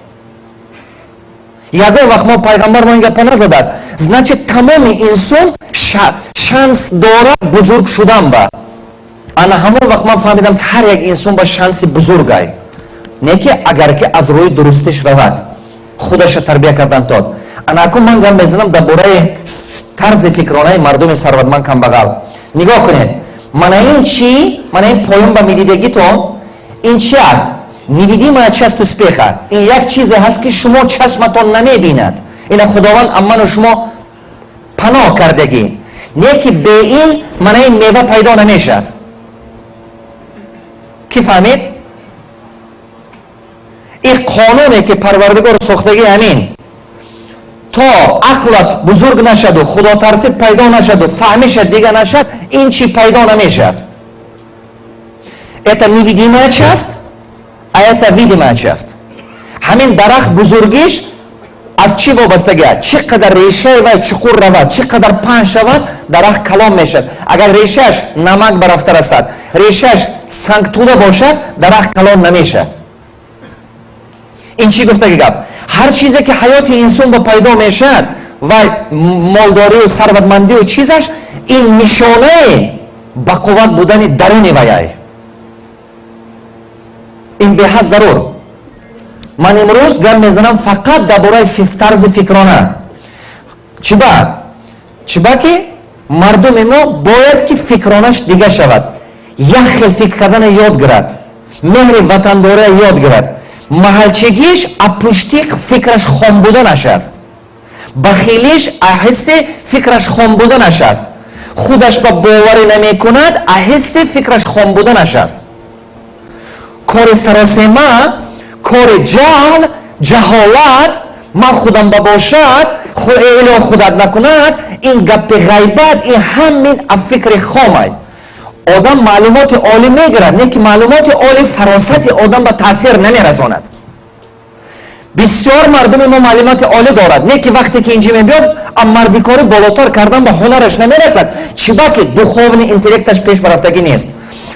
Ягон вақт мо пайғамбар мо ин гапа назадааст. Значит, тамоми инсон шанс дорад бузург шудан ба. Ана ҳамон вақт ман фаҳмидам, ки ҳар як инсон ба шанси бузургай, не ки агар ки аз рӯи дурустиш равад, худаша тарбия кардан тод. Ана акун ман гап мезанам дар бораи тарзи фикронаи мардуми сарватманд, камбағал. Нигоҳ кунед, мана ин чӣ, мана ин поён ба медидагитон, ин чи аст? Невидимая часть успеха. Ин як чизе ҳаст, ки шумо чашматон намебинад. Ина Худованд амману шумо паноҳ кардагӣ, не ки бе ин мана ин мева пайдо намешавад. Кӣ фаҳмид? Ин қонуне, ки Парвардигор сохтагӣ, ҳамин: то ақлат бузург нашаду худотарсӣ пайдо нашаду фаҳмиша дига нашад, ин чӣ пайдо намешавад. Это невидимая часть, а это видимая часть. Ҳамин дарахт бузургиш аз чӣ вобастагӣ аст? Чӣ қадар решаи вай чуқур равад, чӣ қадар паҳн шавад, дарахт калон мешавад. Агар решааш намак барафта расад, решааш сангтуда бошад, дарахт калон намешавад. Ин чӣ гуфтаги гап? Ҳар чизе, ки ҳаёти инсон ба пайдо мешавад, вай молдорию сарватмандию чизаш, ин нишонаи бақувват будани даруни ваяй. Ин беҳад зарур. Ман имрӯз гап мезанам фақат дар бораи тарзи фикрона. Чиба? Чиба ки мардуми мо бояд ки фикронаш дига шавад, як хел фикр кардана ёд гирад, меҳри ватандория ёд гирад. Маҳалчигиш а пушти фикраш хом буданаш аст, бахилиш а ҳисси фикраш хом буданаш аст, худаш ба боварӣ намекунад, а ҳисси фикраш хом буданаш аст. Кори саросема, кори ҷаҳл, ҷаҳолат, ман худам ба бошад. Ило худат накунад, ин гапи ғайбат, ин ҳамин фикри хомай. Одам маълумоти олӣ мегирад, не ки маълумоти олӣ фаросати одам ба таъсир намерасонад. Бисёр мардуми мо маълумоти олӣ дорад, не ки вақте ки инҷи мебиёд, мардикорӣ болотар кардан ба ҳунараш намерасад. Чиба ки духовный интеллекташ пеш барафтагӣ нест.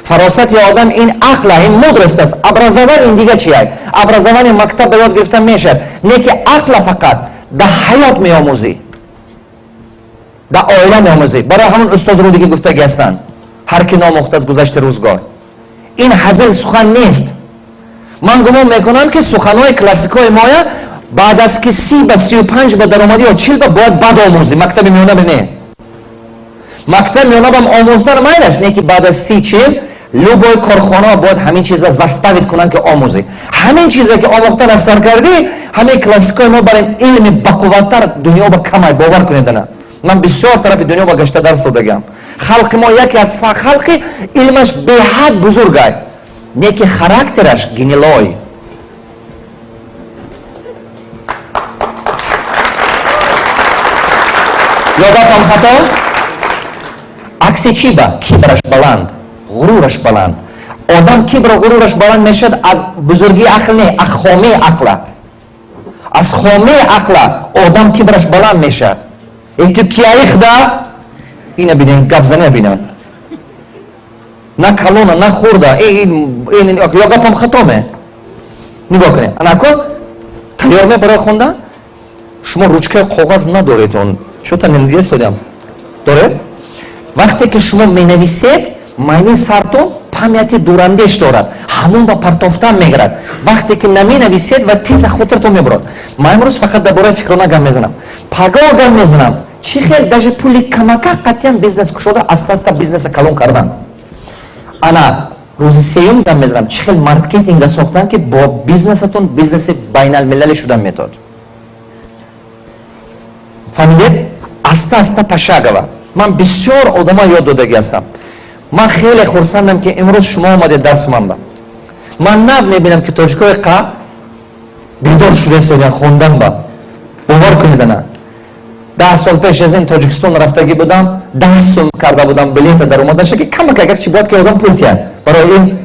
Фаросати одам ин ақла, ин мудрость аст. Образование ин дига чия? Образование мактаб ба ёд гирифта мешавад, не ки ақла фақат дар ҳаёт меомӯзӣ, дар оила меомӯзӣ. Барои ҳамон устоз Рудикӣ гуфтагӣ ҳастанд: ҳар ки номӯхт аз гузашти рӯзгор. Ин ҳазил сухан нест. Ман гумон мекунам, ки суханҳои классикҳои моя баъд аз ки 30 ба 35 ба даромадӣ ё 40 ба бояд бад омӯзӣ. Мактаби миёна не, мактаби миёна бам омӯзтан майлаш, не ки баъд аз 30-40 любой корхона бояд ҳамин чиза заставить кунанд, ки омӯзӣ. Ҳамин чизе ки омӯхтан аз сар кардӣ, ҳамин классикҳои мо бар ин илми бақувваттар дунё ба камай, бовар кунед. Ана ман бисёр тарафи дунё ба гашта дарс додагиам. Халқи мо яке аз халқи илмаш беҳад бузургай, не ки характераш гнилой. Ё гапам хато? Акси чӣ? Ба кибраш баланд, ғурураш баланд. Одам кибру ғурураш баланд мешавад аз бузургии ақл не, аз хомии ақла. Аз хомии ақла одам кибраш баланд мешавад. Эй, ту кияихда ина бинен, гапзане бинан, на калона, на хурда. Ё гапам хатоме? Нигоҳ кунед, анако тайёр ме барои хондан. Шумо ручкаи коғаз надоред, он чота надидастодям, доред. Вақте ки шумо менависед, майни сартон памяти дурандеш дорад, ҳамон ба партофтан мегирад. Вақте ки наменависед, ва теза хотиртон мебурад. Ман имрӯз фақат дар бораи фикрона гап мезанам, пагоҳ гап мезанам, чӣ хел даже пули камака қатъиян бизнес кушода, аста аста бизнеса калон кардан. Ана рӯзи сеюм гап мезанам, чӣ хел маркетинга сохтан, ки бо бизнесатон бизнеси байналмилалӣ шудан метод. Фаҳмидед? Аста аста, пошагово. Ман бисёр одамо ёд додагӣ ҳастам. Ман хеле хурсандам, ки имрӯз шумо омадед дарси ман ба. Ман нав мебинам, ки тоҷикои қа бедор шуда истодиян хондан ба. Бовар кунед, ана 10 сол пеш аз ин Тоҷикистон рафтагӣ будам, 10 сум карда будам билета дар омадаша, ки камак агар чи бояд, ки одам пул тиҳад. Барои ин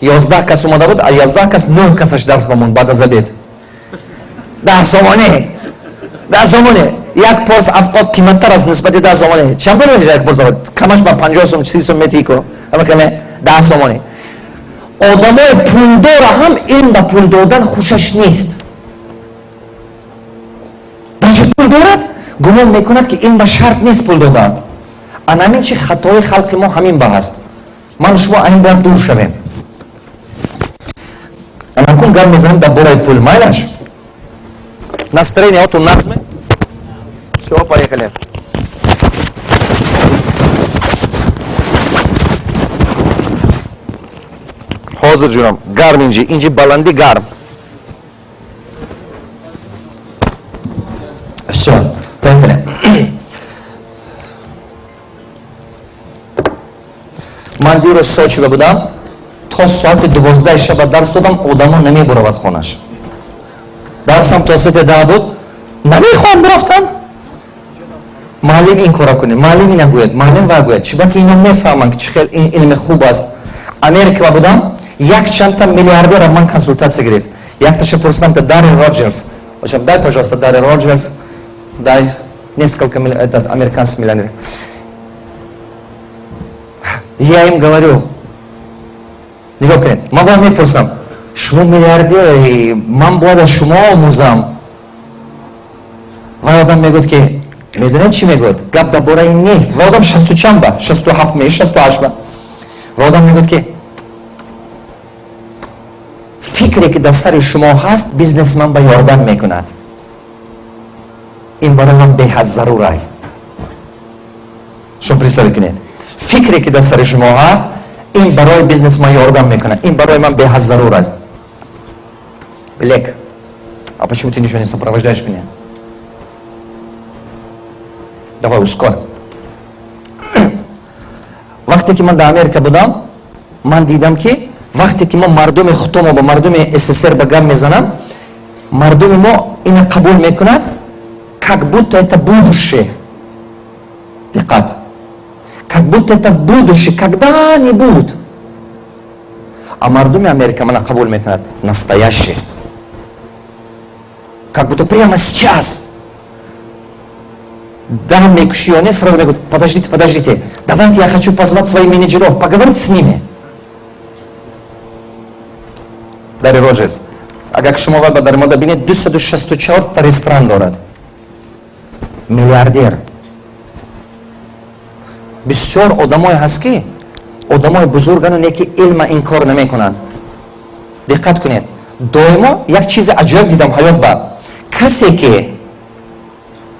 11 кас омада буд, а 11 кас нӯҳ касаш дарс бамонд. Баъд аз обед 10 сомонӣ, 10 сомонӣ як порс авқот қиматтар аст нисбати 10 сомонӣ. Чанд пул мешавад як порс авқот? Камаш ба 50 сом, 30 сом метиҳӣ ку. Амакале 10 сомонӣ. Одамои пулдора ҳам илм ба пул додан хушаш нест. Даже пул дорад, гумон мекунад, ки ин ба шарт нест пул додан. Анамин чи хатои халқи мо ҳамин ба ҳаст. Ман шумо айн бояд дур шавем. Анакун гап мезанем дар бораи пул, майлаш? Настроение оту нағзме? Все, поехали. Ҳозир, ҷунам, гарм инҷи, инҷи баландӣ гарм. Все, поехали. Ман дирӯз Сочиба будам, то соати 12 шаба дарс додам. Одамо намебуравад хонаш. Дарсам то соати 10 буд, намехоҳам бирафтам. Муаллим ин кора кунед, муаллим ина гӯяд, муаллим ва гӯяд. Чиба ки ино мефаҳманд, ки чӣ хел ин илми хуб аст. Америка будам, як чандта миллиардера ман консултатсия гирифт. Якташа пурсидам, та Даррен Роджерс, дай, пожалуйста, Даррен Роджерс, дай несколько этот американский миллионер. Я им говорю, нигоҳ кунед, ман бояд мепурсам: шумо миллиардери, ман бояд аз шумо омӯзам. Вай одам мегӯяд, ки медонед, чӣ мегӯяд? Гап дар бораи ин нест. Ва одам шасту чанд ба, 67 ме, 68 ба. Ва одам мегӯяд, ки фикре, ки дар сари шумо ҳаст, бизнеси ман ба ёрдам мекунад, ин барои ман беҳад зарурай. Шумо представить кунед, фикре, ки дар сари шумо ҳаст, ин барои бизнеси ман ёрдам мекунад, ин барои ман беҳад зарур аст. Лек, а почему ты ничего не сопровождаешь меня? Давай, ускорь. Вақте ки ман дар Америка будам, ман дидам, ки вақте ки мо мардуми худомо ба мардуми СССР ба гап мезанам, мардуми мо ина қабул мекунад. Как будто это будущее. Диққат, как будто это в будущее, когда-нибудь. А мардуми Америка мана қабул мекунад настоящее, как будто прямо сейчас. Да, мекуши ё не, сразу мегӯяд: «Подождите, подождите, давайте, я хочу позвать своих менеджеров, поговорить с ними». Ларри Роджерс, агар шумо ба дар мода бинед, 264 та ресторан дорад, миллиардер. Бисёр одамое ҳаст, ки одамои бузургану не ки илма инкор намекунанд. Диққат кунед, доимо як чизи аҷоиб дидам ҳаёт ба: касе ки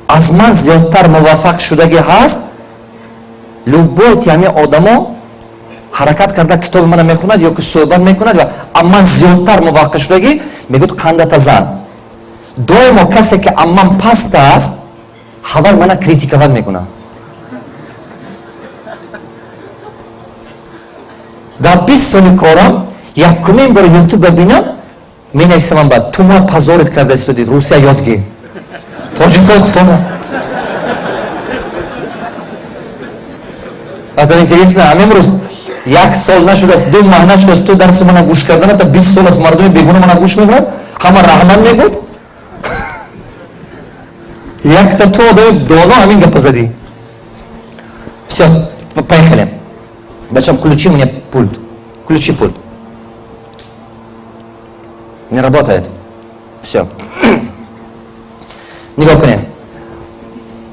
аз ман зиёдтар муваффақ шудагӣ ҳаст, любой тиами одамо ҳаракат карда китоби мана мехонад ё ки суҳбат мекунад ва ман зиёдтар муваффақ шудагӣ, мегӯяд: «Қандата зан». Доимо касе ки аз ман паст аст, ҳавай мана критиковать мекунад. Дар 20 соли корам якумин бор Ютуба бинам, менависамам ба ту: «Ма позорить карда истоди, Русия ёд гир, тоҷико хутома». Это интересно, ҳамин рӯз як сол нашудааст, 2 маҳ нашудааст, ту дарси мана гӯш карданата 20 сол аст, мардуми бегуна мана гӯш мекунад, ҳама раҳмат мегӯд, якта ту одами доно ҳамин гапа задӣ. Все, поехали. Бачам, включи мне пульт, включи пульт. Не работает. Все, нигоҳ кунед,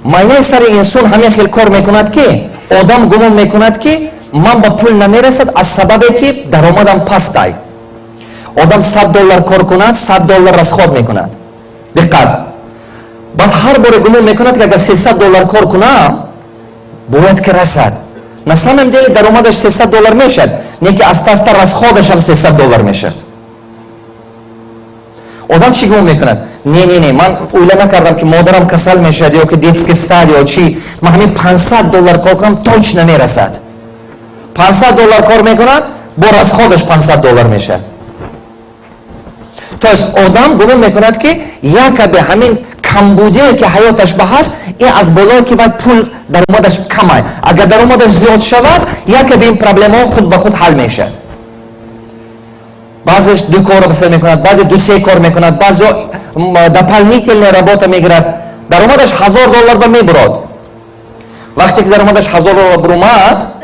майнаи сари инсон ҳамин хел кор мекунад, ки одам гумон мекунад, ки ман ба пул намерасад аз сабабе ки даромадам пастай. Одам 100 доллар кор кунад, 100 доллар расход мекунад. Диққат, баъд ҳар боре гумон мекунад, ки агар 300 доллар кор кунам, бояд ки расад. На самом деле даромадаш 300 доллар мешавад, не ки аста аста расходашам 300 доллар мешавад. Одам чӣ гумон мекунад? Не, не, не, ман ойла накардам, ки модарам касал мешавад ё ки детский сад ё чӣ, ман ҳамин 500 доллар кор кунам, точно мерасад. 500 доллар кор мекунад, бо расходаш 500 доллар мешавад. То есть одам гумон мекунад, ки якобы ҳамин камбудие, ки ҳаёташ ба ҳаст, ин аз болое ки вай пул даромадаш камай. Агар даромадаш зиёд шавад, якобы ин проблемаҳо худ ба худ ҳал мешавад. Баъзеш ду кор масала мекунад, баъзе ду се кор мекунад, баъзе дополнительная работа мегирад. Даромадаш 1000 доллар ба мебурод. Вақте ки даромадаш 1000 доллар бурумад,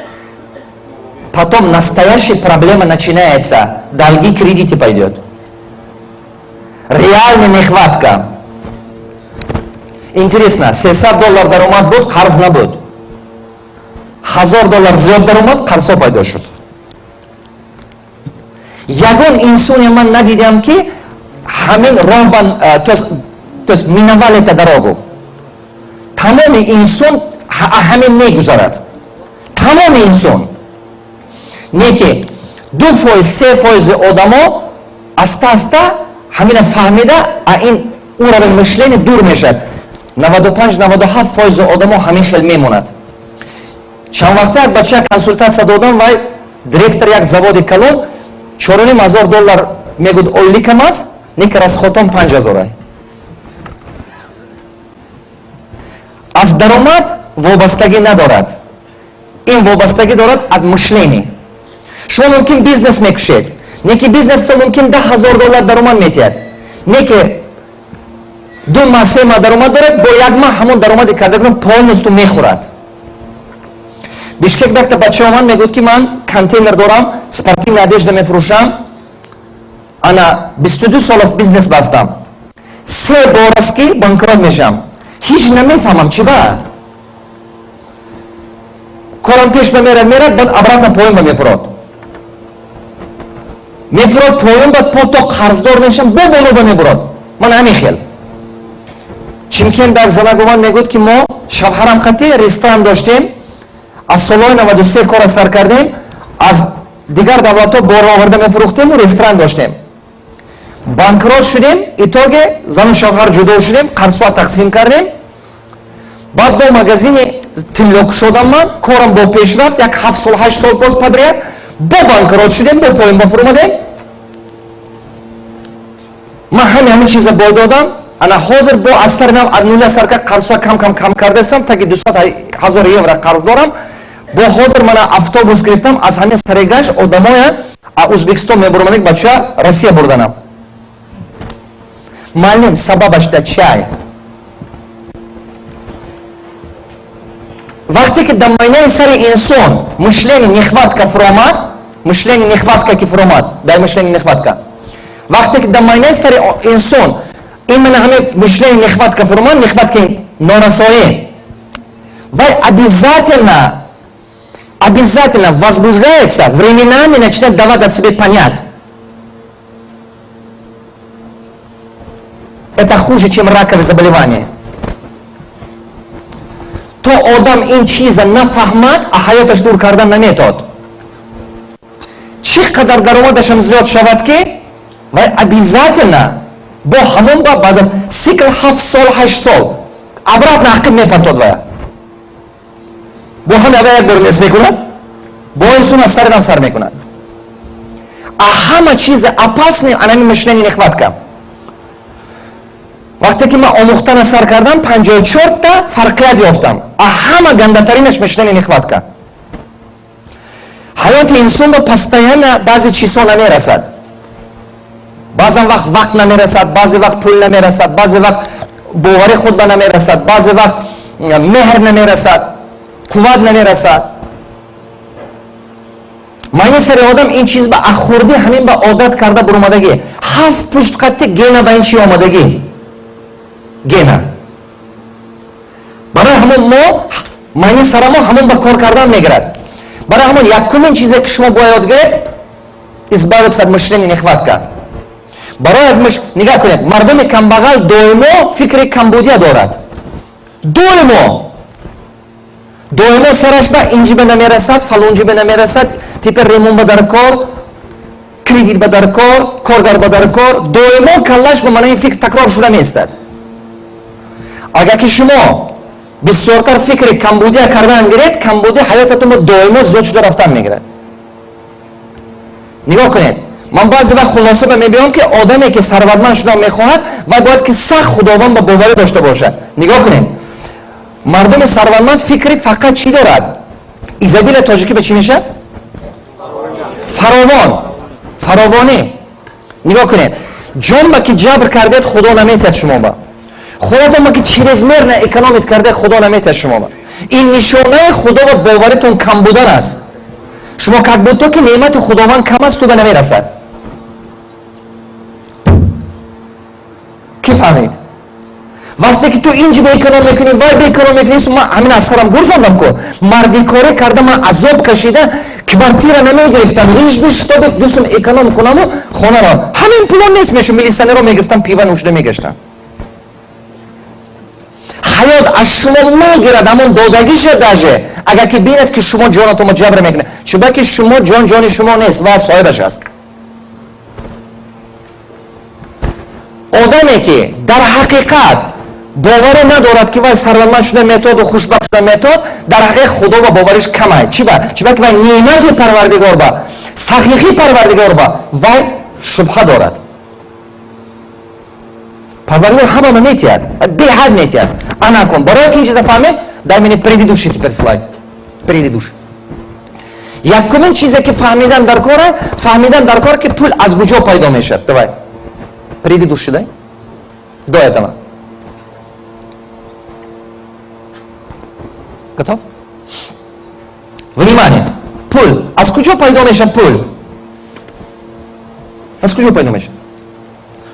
потом настоящая проблема начинается: долги, кредиты пойдет, реальная нехватка. Интересно, 300 доллар даромад буд, қарз набуд, 1000 доллар зиёд даромад, қарзҳо пайдо шуд. Ягон инсоне ман надидам, ки ҳамин роҳ, то есть миновал эта дорогу. Тамоми инсон ҳамин мегузарад, тамоми инсон. Не ки 2%, 3 фоизи одамо аста аста ҳамина фаҳмида, а ин уровень мышления дур мешавад. 95, 97 фоизи одамо ҳамин хел мемонад. Чанд вақта як бача консултатсия додам, вай директор як заводи калон, 4500 доллар мегӯд ойликам аст, не ки расходам 5000. Аз даромад вобастагӣ надорад, ин вобастагӣ дорад аз мышление. Шумо мумкин бизнес мекушед, не ки бизнесто мумкин 10 000 доллар даромад метиҳад, не ки 2 маҳ, 3 маҳ даромад дорад, бо як маҳ ҳамон даромади карда полностью мехӯрад. Бишкек якта бача омад, мегӯяд, ки ман контейнер дорам, спортивная одежда мефурӯшам, ана 22 сол аст бизнес бастам, се бор аст, ки банкрот мешавам, ҳеҷ намефаҳмам чӣ ба корам пеш ба мерад, мерад, баъд обратно поён ба мефурод, мефурод поён, баъд по то қарздор мешавам, бо боло ба мебурод. Ман ҳамин хел. Чимкент як занак омад, мегӯяд, ки мо шавҳарам хати ресторан доштем, аз солҳои 93 кора сар кардем, аз дигар давлатҳо бор оварда мефурӯхтему ресторан доштем, банкрот шудем, итоге зану шавҳар ҷудо шудем, қарзҳо тақсим кардем, баъд бо магазини тилло кушодам ман, корам бо пеш рафт, як 7 сол, 8 сол боз подряд, бо банкрот шудем, бо поён ба фуромадем. Ман ҳами ҳамин чиза бой додам. Ана ҳозир бо аз сари нав аз нуля сарка қарзҳо кам кам кам кардаистам, таги 200 000 евро қарз дорам. Бо ҳозир мана автобус гирифтам, аз ҳамин сарегаш одамоя Узбекистон мебуромадак, бача Россия бурданам. Маълум сабабаш да чай? Вақте ки дар майнаи сари инсон мышление нехватка фуромад, мышление нехватка ки фуромад, дар мышление нехватка, вақте ки дар майнаи сари инсон именно ҳамин мышление нехватка фуромад, нехватка, норасоӣ, вай обязательно, обязательно возбуждается, временами начинает давать о себе понять. Это хуже, чем раковое заболевание. То одам ин чиза нафаҳмад, а ҳаёташ дур кардан наметод. Чӣ қадар даромадашам зиёд шавад, ки вай обязательно бо ҳамон ба баъд аз цикл 7 сол, 8 сол обратно ақиб мепартод. Вая бо ҳами ава як бор нес мекунад, бо инсон аз сари нав сар мекунад. А ҳама чизи опасный анами мышление нехватка. Вақте ки ман омӯхтана сар кардам, 54-та фарқият ёфтам, а ҳама гандатаринаш мышление нехватка. Ҳаёти инсон ба постоянно баъзе чизҳо намерасад. Баъзан вақт вақт намерасад, баъзе вақт пул намерасад, баъзе вақт бовари худ ба намерасад, баъзе вақт меҳр намерасад, қувват намерасад. Майни сари одам ин чиз ба ахурдӣ ҳамин ба одат карда буромадагӣ, ҳафт пушт қатти гена ба ин чи омадагӣ, гена. Барои ҳамон мо майни сарамо ҳамон ба кор кардан мегирад. Барои ҳамон якумин чизе ки шумо бояд ёд гиред, избавиться от мышления нехватка. Барои аз мыш нигаҳ кунед, мардуми камбағал доимо фикри камбудия дорад, доимо, доимо сараш ба инҷиба намерасад, фалонҷиба намерасад, теперь ремонт ба дар кор, кредит ба дар кор, коргар ба дар кор. Доимо каллаш ба мана ин фикр такрор шуда меистад. Агар ки шумо бисёртар фикри камбудия кардан гиред, камбудия ҳаётатонро доимо зиёд шуда рафтан мегирад. Нигоҳ кунед, ман баъзе вақт хулоса ба мебиём, ки одаме ки сарватманд шудан мехоҳад, вай бояд ки сахт Худованд ба боварӣ дошта бошад. Нигоҳ кунед, мардуми сарватманд фикри фақат чӣ дорад? Изобилие тоҷикӣ ба чӣ мешавад? Фаровон, фаровонӣ. Нигоҳ кунед, ҷон ба ки ҷабр кардед, Худо наметиҳад шумо ба. Худатон ба ки чрезмерно экономить кардед, Худо наметиҳад шумо ба. Ин нишонаи Худо ба боваритон кам будан аст. Шумо как будто ки неъмати Худованд кам аст, ту ба намерасад. Кӣ фаҳмид? Вақте ки ту инҷи ба эконом мекунӣ, вай ба эконом мекунӣ. Ман ҳамин аз сарам гурзондам ку, мардикорӣ карда, ман азоб кашида квартира намегирифтам, лишь бы чтобы дусум эконом кунаму хонаро. Ҳамин пуло нест мешу, милиционеро мегирифтам, пива нӯшида мегаштам. Ҳаёт аз шумо мегирад ҳамон додагиша, даже агар ки бинад, ки шумо ҷонатонро ҷабр мекунед, чунки шумо ҷон ҷони шумо нест ва соҳибаш аст. Одаме ки дар ҳақиқат боварӣ надорад, ки вай сарватманд шуда методу хушбахт шуда метод, дар ҳақиқат Худо ба бовариш камай. Чи ба? Чиба ки вай неъмати Парвардигор ба, саҳиҳи Парвардигор ба вай шубҳа дорад. Парвардигор ҳамама метиҳад, беҳад метиҳад. Ана кун, барои ки ин чиза фаҳмем, дай мне предыдущий теперь слайд, предыдущий. Якумин чизе ки фаҳмидан дар кора, фаҳмидан дар кор, ки пул аз куҷо пайдо мешавад. Давай предыдущий, дай до этого. Готов? Внимание, пул аз куҷо пайдо мешавад? Пул аз куҷо пайдо мешавад?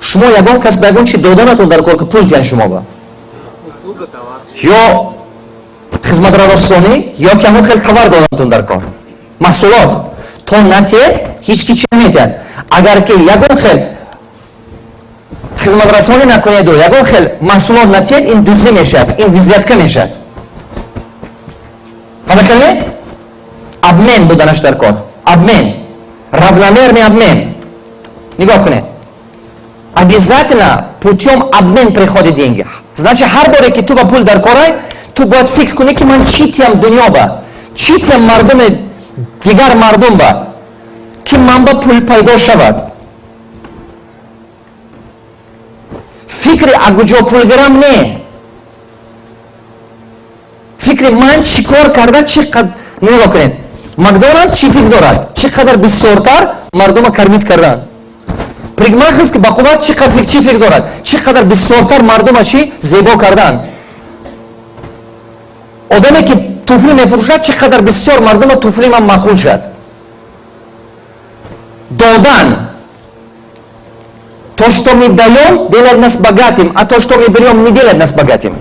Шумо ягон кас ба ягон чи доданатон дар кор, ки пул тиҳанд шумо ба. Ё хизматрасонӣ, ё ки ҳамон хел товар доданатон дар кор, маҳсулот. То натиҳед, ҳеҷ ки чи наметиҳад. Агар ки ягон хел хизматрасонӣ накунеду ягон хел маҳсулот натиҳед, ин дуздӣ мешавад, ин взятка мешавад. Ҳамакал не, обмен буданаш дар кор, обмен, равномерный обмен. Нигоҳ кунед, обязательно путем обмен приходит деньги. Значит, ҳар боре ки ту ба пул дар корай, ту бояд фикр кунӣ, ки ман чӣ тиям дунё ба, чӣ тиям мардуми дигар, мардум ба, ки ман ба пул пайдо шавад. Фикри Фикри а куҷо пул гирам не, фикри ман чӣ кор карда, чӣ қад. Нигоҳ кунед, Макдоналдс чӣ фикр дорад? Чӣ қадар бисёртар мардума кормить кардан. Парикмахерский бақувват чӣ қадр, чӣ фикр дорад? Чӣ қадар бисёртар мардума чӣ зебо кардан. Одаме ки туфли мефурӯшад, чӣ қадар бисёр мардума туфли ман маъқул шад. Додан. То, что мы даем, делает нас богатым, а то, что мы берем, не делает нас богатым.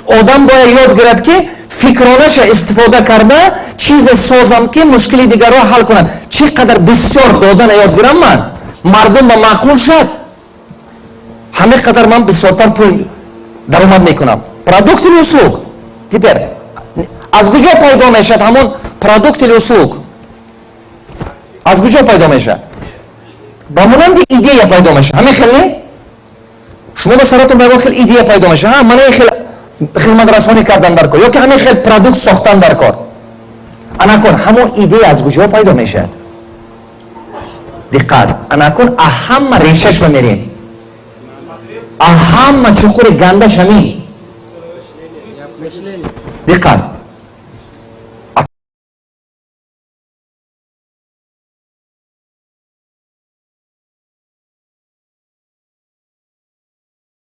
Одам бояд ёд гирад, ки фикронаша истифода карда, чизе созам, ки мушкили дигарро ҳал кунад. Чӣ қадар бисёр додана ёд гирам ман, мардум ба маъқул шад, ҳамин қадар ман бисёртар пул даромад мекунам. Продукт или услуг? Теперь аз куҷо пайдо мешавад ҳамон продукт или услуг? Аз куҷо пайдо мешавад? Ба монанди идея пайдо мешавад. Ҳамин хел не? Шумо ба саратон ба ягон хел идея пайдо мешавад: мана ин хел хизматрасонӣ кардан дар кор ё ки ҳамин хел продукт сохтан дар кор. Анакун, ҳамон идея аз куҷо пайдо мешавад? Диққат, анакун аҳама решаш ба мерем, аҳама чуқури гандаш ҳамин. Диққат.